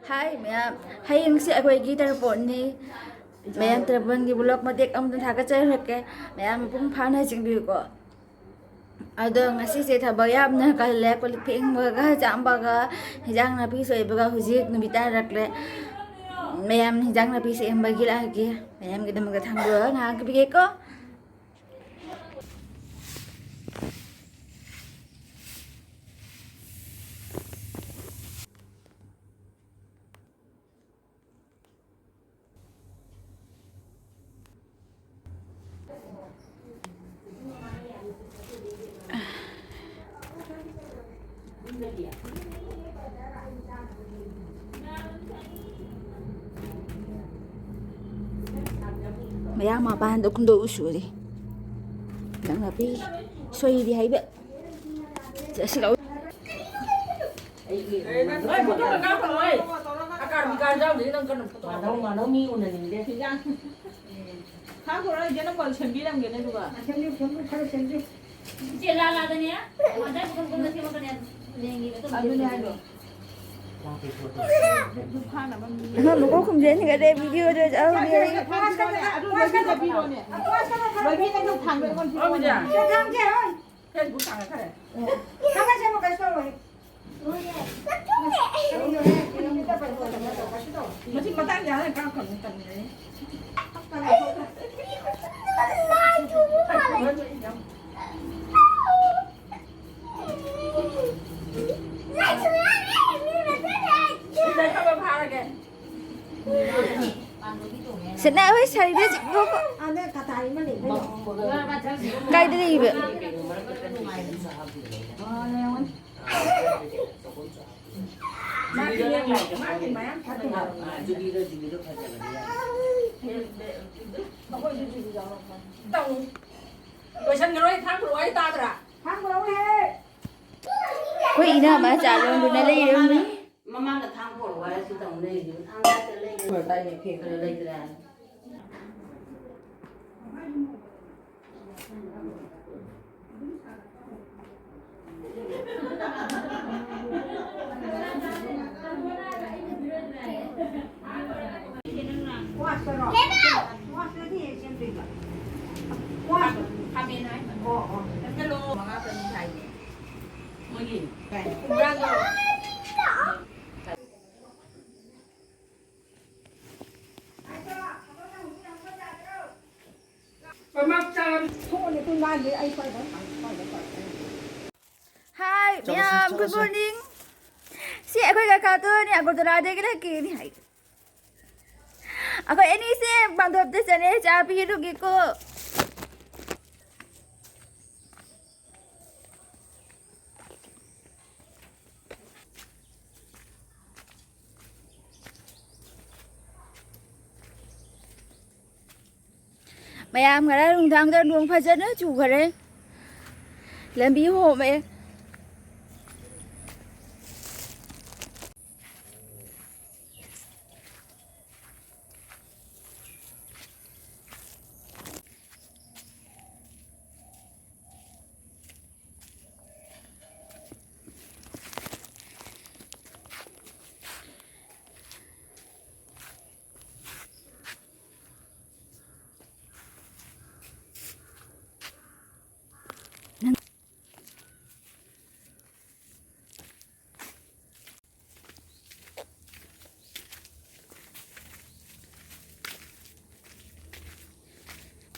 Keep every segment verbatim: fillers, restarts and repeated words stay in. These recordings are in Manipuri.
ꯍꯥꯏ ꯃꯌꯥꯝ, ꯍꯌꯦꯡꯁꯦ ꯑꯩꯈꯣꯏꯒꯤ ꯇꯔꯄꯣꯟꯅꯤ꯫ ꯃꯌꯥꯝ ꯇꯔꯄꯣꯟꯒꯤ vlog ꯃꯇꯦꯛ ꯑꯃꯇ ꯊꯥꯒꯠꯆꯔꯛꯀꯦ꯫ ꯃꯌꯥꯝ ꯃꯄꯨꯡ ꯐꯥꯅ ꯌꯦꯡꯕꯤꯌꯨꯀꯣ꯫ ꯑꯗꯣ ꯉꯁꯤꯁꯦ ꯊꯕꯛ ꯌꯥꯝꯅ ꯀꯜꯂꯦ꯫ ꯀꯣꯜ ꯂꯤꯛ ꯐꯦꯡꯕꯒ, ꯆꯥꯝꯕꯒ, ꯍꯤꯟꯖꯥꯡ ꯅꯥꯄꯤ ꯁꯣꯏꯕꯒ ꯍꯧꯖꯤꯛ ꯅꯨꯃꯤꯠ ꯇꯥꯔꯛꯂꯦ꯫ ꯃꯌꯥꯝ ꯍꯤꯟꯖꯥꯡ ꯅꯥꯄꯤ ꯁꯦꯝꯕꯒꯤ ꯂꯥꯛꯑꯒꯦ꯫ ꯃꯌꯥꯝꯒꯤꯗꯃꯛꯇ ꯊꯥꯡꯗꯣꯛꯑꯒ ꯉꯥꯏꯍꯥꯛ ꯄꯤꯒꯦꯀꯣ꯫ ꯃꯌꯥꯝ ꯃꯄꯥꯟꯗ ꯈꯨꯟꯗꯣꯛꯎ ꯁꯨꯔꯤ꯫ ꯅꯪ ꯅꯥꯄꯤ ꯁꯣꯏꯔꯤ ꯍꯥꯏꯕ꯫ ꯆꯠꯁꯤ ꯂꯥꯎ꯫ ꯑꯩꯒꯤ ꯅꯣꯏ ꯐꯣꯇꯣ ꯀꯥꯞꯄ ꯂꯣꯏ꯫ ꯑꯀꯥꯔ ꯃꯤꯀꯥꯔ ꯌꯥꯎꯗ꯭ꯔꯗꯤ ꯅꯪ ꯀꯩꯅꯣ ꯐꯣꯇꯣ ꯃꯥꯅꯧ, ꯃꯥꯅꯧ ꯃꯤ ꯎꯅꯅꯤꯡꯗꯦ꯫ ꯍꯤꯟꯖꯥꯡ ꯈꯥꯡꯈꯣ, ꯑꯩ ꯖꯦꯅꯝ ꯁꯦꯝꯕꯤꯔꯝꯒꯦꯅꯦ ꯑꯗꯨꯒ꯫ ꯁꯦꯝꯕꯤꯌꯨ, ꯁꯦꯝꯕꯤꯌꯨ, ꯈꯔ ꯁꯦꯝꯕꯤꯌꯨ꯫ ꯏꯆꯦ ꯂꯥ ꯂꯥꯗꯅꯦ꯫ ꯃꯊꯪ ꯃꯊꯪ ꯀꯨꯝꯅ ꯁꯦꯝꯃꯛꯀꯅꯤ꯫ ꯂꯦꯡꯉꯤꯕ ꯑꯗꯨꯝ ꯑꯗꯨꯅꯦ ꯍꯥꯏꯗꯣ꯫ ꯙꯨꯞ ꯊꯥꯅꯕ ꯃꯤ꯫ ꯃꯀꯣꯛ ꯈꯨꯝꯖꯤꯟꯈꯔꯦ, video ꯗ ꯌꯥꯎꯔꯤ꯫ ꯑꯗꯨ ꯂꯣꯏꯕꯤꯗ ꯄꯤꯔꯣꯅꯦ꯫ ꯂꯣꯏꯕꯤꯗ ꯑꯗꯨꯝ ꯊꯥꯡꯕ ꯑꯩꯉꯣꯟꯗ ꯄꯤꯔꯣꯅꯦ꯫ ꯊꯥꯡꯒꯦ, ꯍꯣꯏ꯫ Facebook ꯊꯥꯡꯒꯦ ꯈꯔ꯫ ꯊꯥꯡꯒꯠꯁꯦ, ꯑꯃꯨꯛ ꯀꯩꯁꯨ ꯇꯧꯔꯣꯏ꯫ ꯃꯁꯤ ꯃꯇꯥꯡ ꯌꯥꯔꯦ, ꯀꯥꯞꯈ꯭ꯔꯕꯅꯤ, ꯇꯟꯈ꯭ꯔꯦ꯫ ꯁꯤꯗ ꯊꯕꯛ ꯐꯥꯔꯒꯦ꯫ ꯁꯤꯅ ꯑꯩꯈꯣꯏ ꯁꯔꯤꯗ ꯆꯤꯛꯄꯀꯣ꯫ ꯑꯗ ꯀꯇꯥꯏ ꯑꯃ ꯂꯩꯕ꯫ ꯀꯥꯏꯗ ꯂꯩꯕ? ꯂꯣꯏꯁꯟꯈ꯭ꯔꯣꯏ, ꯊꯥꯡ ꯄꯨꯔꯛꯑꯣ, ꯑꯩ ꯇꯥꯗ꯭ꯔꯥ? ꯊꯥꯡ ꯄꯨꯔꯛꯎꯍꯦ꯫ ꯑꯩꯈꯣꯏ ꯏꯅꯝꯃ ꯆꯥ ꯂꯣꯟꯗꯨꯅ ꯂꯩꯔꯝꯃꯤ꯫ ꯃꯃꯥꯡꯗ ꯊꯥꯡ ꯄꯨꯔꯛꯑꯣ ꯍꯥꯏꯔꯁꯨ ꯇꯧ ꯂꯩꯔꯤꯗꯨ꯫ ꯊꯥꯡ ꯂꯩꯇ꯭ꯔꯦ꯫ ꯂꯩꯇ꯭ꯔꯦ꯫ ꯍꯥꯏ ꯆꯠꯂꯁꯤ, ꯃꯌꯥꯝ, ꯆꯠꯂꯁꯤ꯫ Good morning꯫ ꯁꯤ ꯑꯩꯈꯣꯏ ꯀꯀꯥꯗꯣꯅꯦ, ꯑꯒꯔꯇꯂꯥꯗꯒꯤ ꯂꯥꯛꯀꯦꯅꯦ ꯍꯥꯏ꯫ ꯑꯩꯈꯣꯏ ꯑꯅꯤꯁꯦ ꯄꯥꯟꯊꯣꯞꯇ ꯆꯠꯂꯦ, ꯆꯥ ꯄꯤꯔꯨꯒꯦꯀꯣ꯫ ꯃꯌꯥꯝ, ꯉꯔꯥꯡ ꯅꯨꯡꯗꯥꯡꯗ ꯅꯣꯡ ꯐꯖꯅ ꯆꯨꯈꯔꯦ, ꯂꯝꯕꯤ ꯍꯣꯝꯃꯦ꯫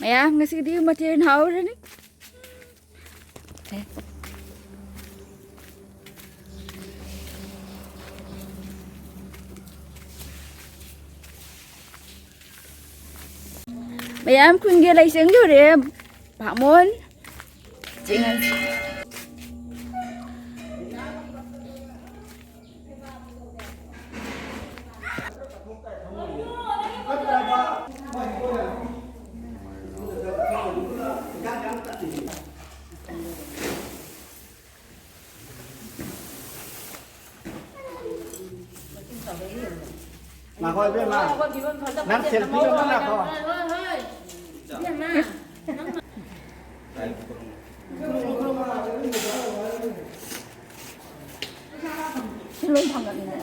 ꯃꯌꯥꯝ, ꯉꯁꯤꯗꯤ ꯃꯊꯦꯜ ꯍꯥꯎꯔꯅꯤ꯫ ꯃꯌꯥꯝ, ꯈꯨꯟꯒꯤ ꯂꯩꯁꯦꯡ ꯂꯣꯏꯔꯦ꯫ ꯕꯥꯃꯣꯟ꯫ ꯆꯦꯡ ꯉꯥꯏꯈꯣ, ꯏꯕꯦꯝꯃ꯫ ꯅꯪ selfie ꯑꯃ ꯉꯥꯏꯈꯣ꯫ ꯁꯤ ꯂꯣꯏ ꯐꯪꯒꯅꯤꯅꯦ,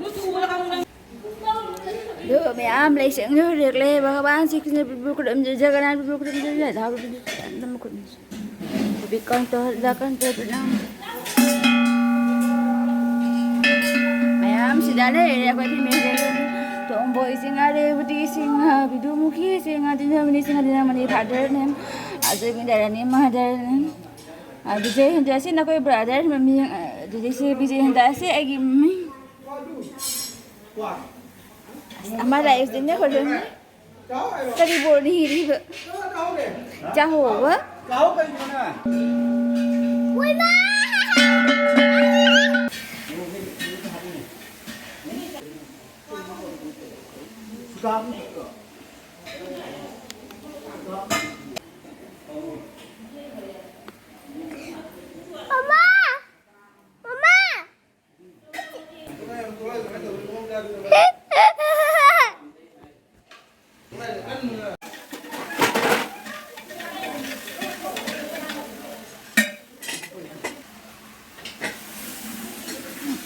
ꯌꯨꯇ꯭ꯌꯨꯕꯇ ꯂꯣꯏ ꯐꯪꯒꯅꯤ꯫ ꯑꯗꯨ ꯃꯌꯥꯝ ꯂꯩꯁꯦꯡꯅ ꯍꯨꯔꯦꯛꯂꯦ, ꯚꯒꯋꯥꯟ ꯁ꯭ꯔꯤ ꯀ꯭ꯔꯤꯁꯅ ꯄꯤꯕꯨ ꯈꯨꯔꯨꯝꯖꯩ, ꯖꯒꯟꯅꯥꯊ ꯄꯤꯕꯨ ꯈꯨꯔꯨꯝꯖꯩ, ꯔꯥꯙꯥ ꯄꯤꯕꯨ ꯈꯨꯔꯨꯝꯖꯩ꯫ ꯕꯤꯀꯟꯇ ꯍꯜꯂꯀꯟꯇ ꯄ꯭ꯔꯅꯥꯝ꯫ ꯃꯌꯥꯝ ꯁꯤꯗ ꯂꯩꯔꯦ ꯑꯩꯈꯣꯏ family꯫ ꯇꯣꯝꯕꯣꯏꯁꯤꯡ, ꯔꯦꯕꯗꯤꯁꯤꯡ, ꯕꯤꯗꯨꯃꯨꯈꯤꯁꯤꯡ, ꯗꯤꯅꯃꯅꯤꯁꯤꯡ, ꯗꯤꯅꯃꯅꯤ father name, Ajoy ꯃꯤꯗꯔꯅꯤ mother name, Bijay ꯍꯦꯟꯗ꯭ꯔꯁꯤ ꯅꯈꯣꯏ brother ꯃꯃꯤꯡ, ꯑꯗꯨꯗꯒꯤ ꯁꯤ ꯕꯤꯖꯦ ꯍꯦꯟꯗ꯭ꯔꯁꯤ ꯑꯩꯒꯤ ꯃꯃꯤꯡ꯫ ꯑꯁ, ꯑꯃ ꯂꯥꯛꯑꯦ ꯍꯧꯖꯤꯛꯅꯦ ꯈꯣꯏꯔꯝꯃꯤ꯫ ꯀꯔꯤ ꯕꯣꯔꯅꯤ ꯏꯔꯤꯕ? ꯆꯥꯍꯧꯕ? ꯃꯃꯥ! ꯃꯃꯥ!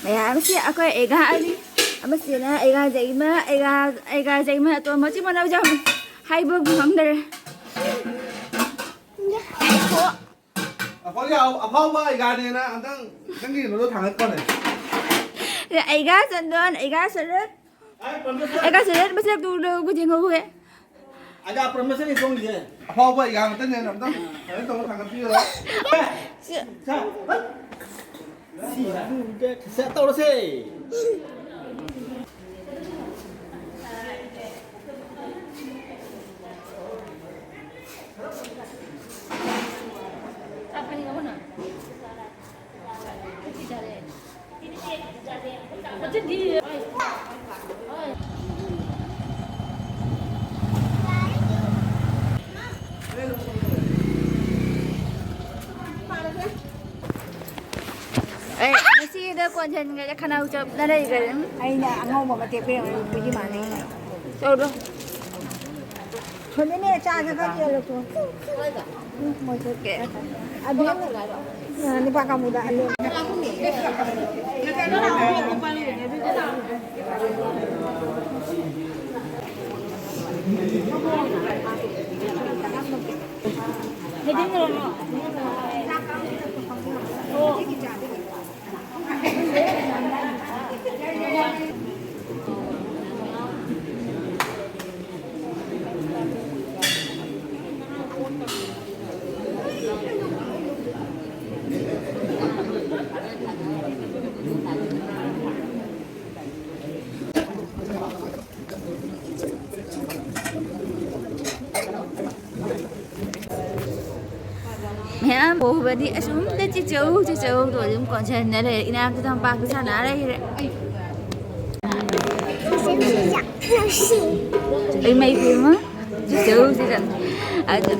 ꯃꯌꯥꯝꯁꯤ ꯑꯩꯈꯣꯏ ꯑꯩꯒꯥ ꯑꯅꯤ, ꯑꯃꯁꯤꯅ ꯑꯩꯒꯥ ꯖꯩꯃ, ꯑꯩꯒꯥ, ꯑꯩꯒꯥ ꯖꯩꯃ ꯑꯇꯣꯝꯕ, ꯃꯆꯤꯟ ꯃꯅꯥꯎ ꯌꯥꯝ ꯍꯥꯏꯕꯕꯨ ꯉꯝꯗꯔꯦ꯫ ꯑꯩꯈꯣꯏꯒꯤ ꯑꯐꯥꯎꯕ ꯑꯩꯒꯥꯅꯦꯅ ꯑꯝꯇꯪ ꯅꯪꯒꯤ ꯀꯩꯅꯣꯗꯣ ꯊꯥꯡꯒꯠꯄꯅꯦ꯫ ꯑꯩꯒꯥ ꯆꯟꯗꯣꯟ, ꯑꯩꯒꯥ ꯁꯔꯠ, ꯑꯩꯒꯥ ꯁꯔꯠ ꯃꯁꯛ ꯇꯨ ꯂꯧ ꯌꯦꯡꯍꯧꯋꯦ꯫ ꯑꯩꯒꯥ ꯄ꯭ꯔꯃꯦꯁꯔꯤ ꯊꯣꯡꯁꯦ꯫ ꯑꯐꯥꯎꯕ ꯑꯩꯒꯥ ꯉꯥꯛꯇꯅꯦꯅ ꯑꯝꯇꯪ ꯀꯩꯅꯣ ꯇꯧꯔ ꯊꯥꯡꯒꯠꯄꯤꯌꯣ꯫ ꯁꯤ, ꯁꯤ, ꯁꯤ ꯇꯧꯔꯁꯦ꯫ ꯑꯩ ꯉꯁꯤꯗ ꯀꯣꯟꯖꯟꯈ꯭ꯔꯦ, ꯈꯅꯥꯎ ꯆꯞꯅ ꯂꯩꯈ꯭ꯔꯦ꯫ ꯑꯩꯅ ꯑꯉꯧꯕ ꯑꯃ ꯇꯦꯛꯄꯤꯔꯝꯃꯦ, ꯎꯄꯨꯒꯤ ꯃꯥꯟꯅꯩ꯫ ꯆꯧꯗꯣ꯫ ꯊꯣꯏꯕꯤꯅꯦ, ꯆꯥꯁꯦ ꯈꯔ ꯌꯦꯜꯂꯨ ꯆꯣ꯫ ꯎꯝ, ꯃꯣꯏꯁꯨ꯫ ꯑꯣꯀꯦ꯫ ꯑꯗꯨ, ꯑ, ꯅꯨꯄꯥ ꯀꯥꯡꯕꯨꯗ ꯑꯂꯨ꯫ ꯎꯕꯗꯤ ꯑꯁꯨꯝꯇ ꯆꯤꯆꯧ ꯆꯤꯆꯧꯗꯣ ꯑꯗꯨꯝ ꯀꯣꯟꯁꯤꯟꯅ ꯂꯩꯔꯦ꯫ ꯏꯅꯥꯛꯇ ꯇꯝꯄꯥꯛꯇ ꯁꯥꯟꯅ ꯂꯩꯔꯦ꯫ ꯑꯩ ꯃꯩ ꯄꯦꯝꯃ ꯆꯤꯆꯧ ꯆꯤꯆꯧ꯫ ꯑꯗꯨ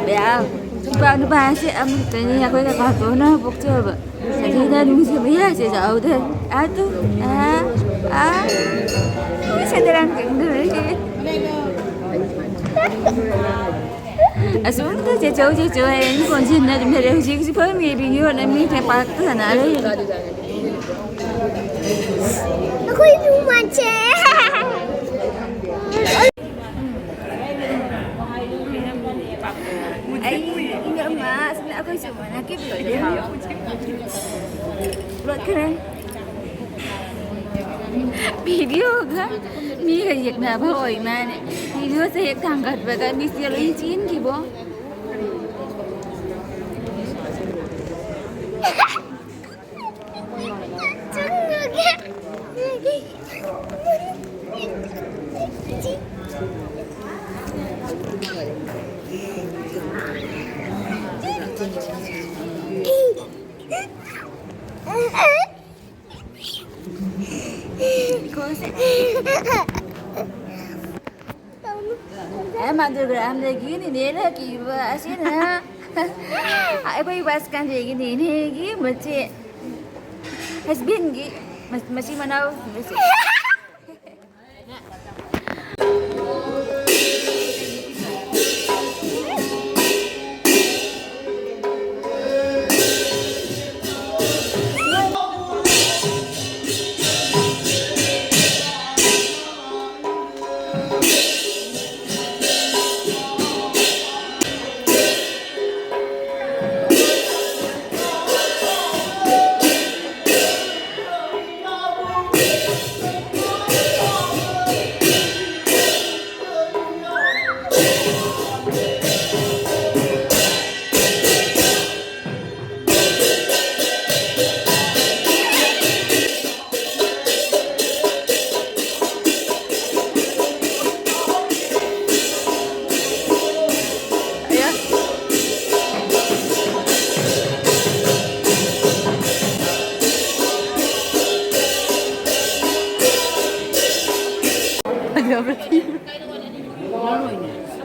ꯃꯌꯥꯝ ꯅꯨꯄꯥ ꯅꯨꯄꯥꯁꯦ ꯑꯃꯈꯛꯇꯅꯤ ꯑꯩꯈꯣꯏꯅ ꯄꯥꯊꯣꯛꯅ ꯄꯣꯛꯆꯕ꯫ ꯑꯗꯨꯅ ꯅꯨꯡꯁꯤꯕ ꯌꯥꯁꯦ ꯆꯥꯎꯗꯦ꯫ ꯑꯗꯨ ꯑꯥ ꯑꯥ ꯁꯦꯟꯗꯔꯥꯡ ꯀꯦꯡꯗꯔꯦ꯫ ꯑꯁꯨꯝꯇ ꯆꯦꯆꯧ ꯆꯦꯆꯧ ꯍꯥꯏꯅ ꯀꯣꯟꯁꯤꯟꯅ ꯑꯗꯨꯝ ꯂꯩꯔꯦ꯫ ꯍꯧꯖꯤꯛ ꯍꯧꯖꯤꯛ ꯐꯝꯃꯤ ꯕꯤꯅꯤꯌꯣꯅ ꯃꯤ ꯄꯥꯛꯇ ꯁꯥꯟꯅ ꯂꯩꯔꯦ꯫ ꯑꯩꯈꯣꯏ ꯏꯕꯨꯡ ꯃꯥꯟꯁꯦ꯫ ꯑꯩ ꯏꯅꯝꯃ ꯑꯁꯤꯅ ꯑꯩꯈꯣꯏꯁꯨ ꯃꯅꯥꯛꯀꯤ ꯂꯣꯠꯈ꯭ꯔꯦ꯫ ꯚꯤꯗꯤꯑꯣꯒ ꯃꯤꯒ ꯌꯦꯛꯅꯕ ꯑꯣꯏ ꯃꯥꯅꯦ꯫ ꯚꯤꯗꯤꯑꯣꯁꯦ ꯍꯦꯛ ꯊꯥꯡꯒꯠꯄꯒ ꯃꯤꯁꯦ ꯂꯣꯏ ꯆꯦꯟꯈꯤꯕꯣ꯫ ꯆꯪꯉꯒꯦ꯫ ꯑꯦ, ꯃꯟꯗꯤꯔ ꯒ꯭ꯔꯥꯝꯗꯒꯤ ꯅꯤꯅꯦꯅ ꯀꯤꯕ ꯑꯁꯤꯅ ꯑꯩꯈꯣꯏ ꯕꯁ ꯀꯥꯟꯗꯦꯒꯤ ꯅꯤꯅꯦꯒꯤ ꯃꯆꯦ, ꯍꯁꯕꯦꯟꯒꯤ ꯃ-, ꯃꯆꯤꯟ ꯃꯅꯥꯎ ꯃꯆꯦ꯫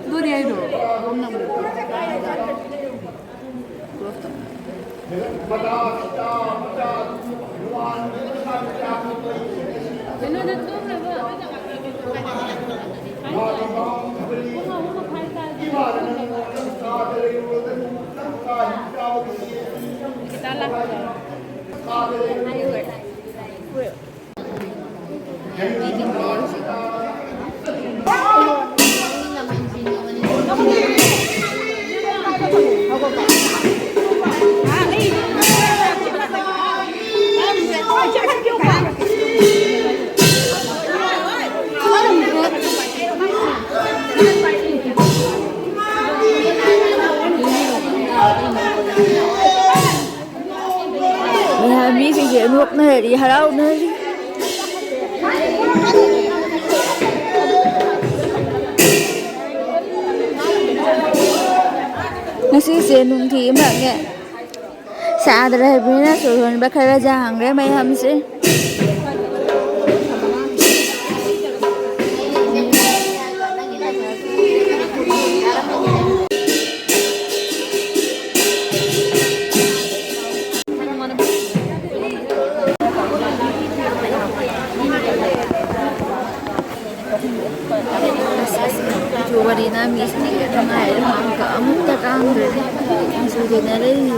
ꯂꯣꯏꯔꯦ ꯍꯥꯏꯗꯣ꯫ ꯀꯩꯅꯣꯗ ꯊꯣꯛꯈ꯭ꯔꯕ? ꯄꯨꯡ ꯑꯍꯨꯝ ꯃꯈꯥꯏ ꯇꯥꯔꯗꯤ ꯈꯤꯇꯪ ꯂꯥꯛꯄꯤꯔꯣ꯫ ꯃꯌꯥꯝ ꯃꯤꯁꯤꯡꯁꯦ ꯅꯣꯛꯅꯔꯤ, ꯍꯔꯥꯎꯅꯔꯤ꯫ ꯉꯁꯤꯁꯦ ꯅꯨꯡꯊꯤ ꯑꯃꯅꯦ ꯁꯥꯗ꯭ꯔꯦ ꯍꯥꯏꯕꯅꯤꯅ ꯁꯣꯔ ꯍꯣꯟꯕ ꯈꯔ ꯌꯥꯡꯈ꯭ꯔꯦ ꯃꯌꯥꯝꯁꯦ꯫ ꯋꯥꯔꯤꯅ ꯃꯤꯁꯤꯡ ꯅꯨꯡꯉꯥꯏꯔꯦ, ꯑꯃꯨꯛꯇ ꯀꯥꯡꯗ꯭ꯔꯗꯤ ꯁꯨꯗꯅ ꯂꯩꯔꯤꯅꯤ꯫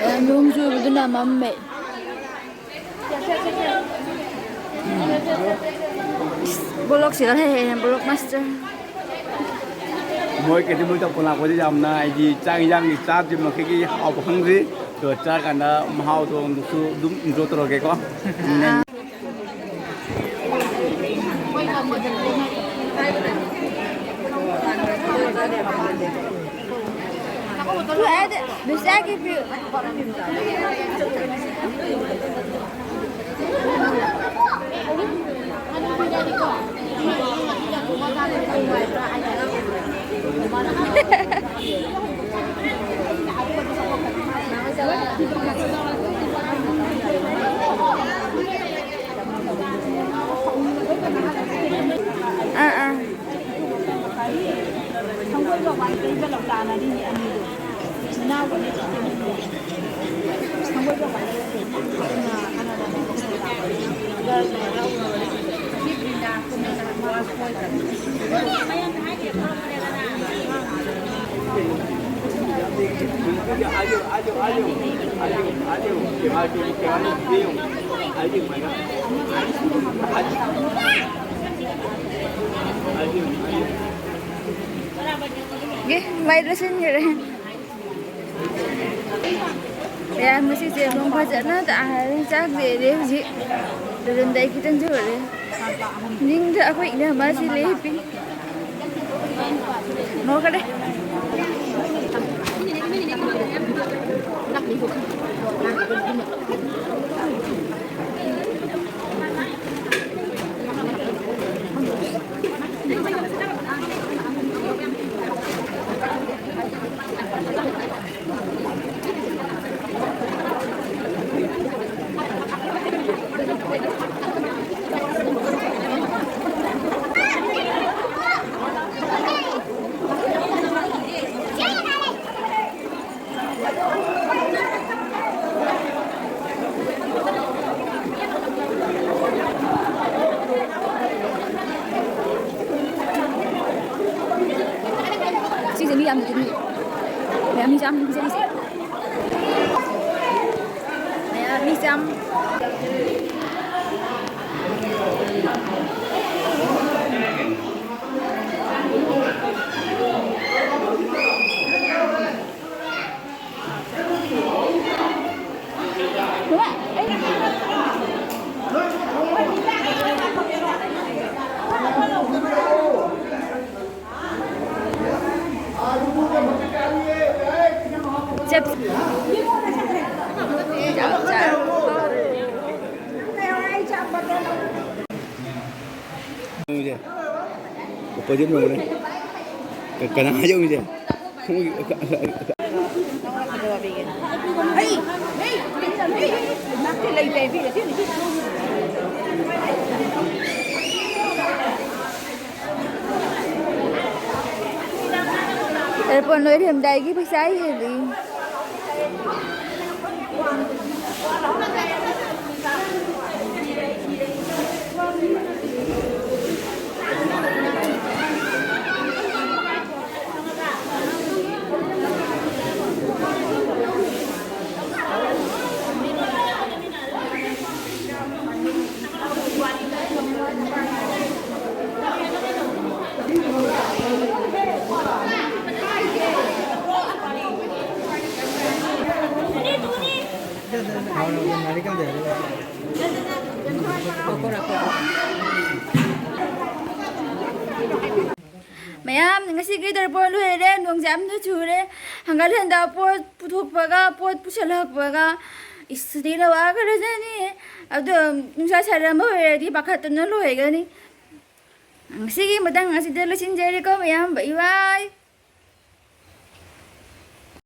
ꯌꯥꯝ ꯅꯣꯡ ꯆꯨꯕꯗꯨꯅ ꯃꯝꯃꯦ꯫ ꯕ꯭ꯂꯣꯛꯁꯤꯗ ꯂꯩꯔꯦ, ꯕ꯭ꯂꯣꯛ ꯃꯥꯁꯇꯔ꯫ ꯃꯣꯏ ꯀꯩꯗꯤ ꯃꯣꯏ ꯇꯧꯐꯝ ꯂꯥꯛꯄꯗꯤ ꯌꯥꯝꯅ ꯑꯩꯗꯤ ꯆꯥꯛ ꯏꯟꯖꯥꯡꯒꯤ ꯆꯥꯗ꯭ꯔꯤꯕ ꯃꯈꯩꯒꯤ ꯍꯥꯎꯕ ꯈꯪꯗ꯭ꯔꯤ꯫ ꯑꯗꯣ ꯆꯥꯔꯀꯥꯟꯗ ꯃꯍꯥꯎꯗꯣ ꯑꯃꯨꯛꯁꯨ ꯑꯗꯨꯝ ꯏꯟꯖꯣꯏ ꯇꯧꯔꯒꯦꯀꯣ꯫ ꯑꯥ꯫ ꯑꯥ, ꯑꯥ꯫ ꯑꯦ, ꯃꯩ ꯂꯣꯏꯁꯤꯟꯈ꯭ꯔꯦ꯫ ꯃꯌꯥꯝ ꯉꯁꯤꯁꯦ ꯅꯣꯡ ꯐꯖꯅ ꯇꯥꯔꯦ꯫ ꯆꯥꯛ ꯂꯦꯔꯦ ꯍꯧꯖꯤꯛ꯫ ꯂꯣꯏꯔꯝꯗꯥꯏ ꯈꯤꯇꯪ ꯁꯨꯔꯦ꯫ ꯅꯤꯡꯗ ꯑꯩꯈꯣꯏ ꯏꯅꯝꯃꯁꯤ ꯂꯦꯞꯄꯤ꯫ ꯅꯣꯛꯀꯅꯤ꯫ ꯌꯥꯝꯅ ꯇꯨꯝꯅꯤꯡꯉꯦ꯫ ꯃꯌꯥꯝ ꯃꯤꯁꯦ ꯌꯥꯝ ꯄꯤꯖꯔꯤꯁꯦ꯫ ꯃꯌꯥꯝ ꯃꯤꯁꯦ ꯌꯥꯝ ꯌꯦꯡꯉꯨꯁꯦ꯫ Opposite ꯌꯦꯡꯉꯨꯅꯦ꯫ ꯀ-, ꯀꯅꯥ ꯌꯦꯡꯉꯨꯁꯦ? ꯈꯣꯡꯒꯤ-, ꯑ-, ꯑ-, ꯑ-, ꯑ-, ꯑꯦꯔꯄꯣꯔꯠ ꯂꯣꯏꯔꯝꯗꯥꯏꯒꯤ ꯄꯩꯁꯥ ꯌꯦꯜꯂꯤ꯫ ꯃꯌꯥꯝ, ꯉꯁꯤꯒꯤ ꯑꯦꯔꯄꯣꯔꯠ ꯂꯣꯏꯔꯦ, ꯅꯣꯡꯁꯦ ꯌꯥꯝꯅ ꯆꯨꯔꯦ꯫ ꯍꯪꯒꯠ ꯍꯟꯗ ꯄꯣꯠ ꯄꯨꯊꯣꯛꯄꯒ, ꯄꯣꯠ ꯄꯨꯁꯜꯂꯛꯄꯒ, ꯏꯁ, ꯁꯤꯗꯤ ꯋꯥꯈ꯭ꯔꯖꯥꯠꯅꯤ꯫ ꯑꯗꯣ ꯅꯨꯡꯁꯥ ꯁꯥꯔꯝꯕ ꯑꯣꯏꯔꯗꯤ ꯄꯥꯈꯠꯇꯅ ꯂꯣꯏꯒꯅꯤ꯫ ꯉꯁꯤꯒꯤ ꯃꯇꯥꯡ ꯑꯁꯤꯗ ꯂꯣꯏꯁꯤꯟꯖꯔꯦꯀꯣ, ꯃꯌꯥꯝ꯫ Bye bye꯫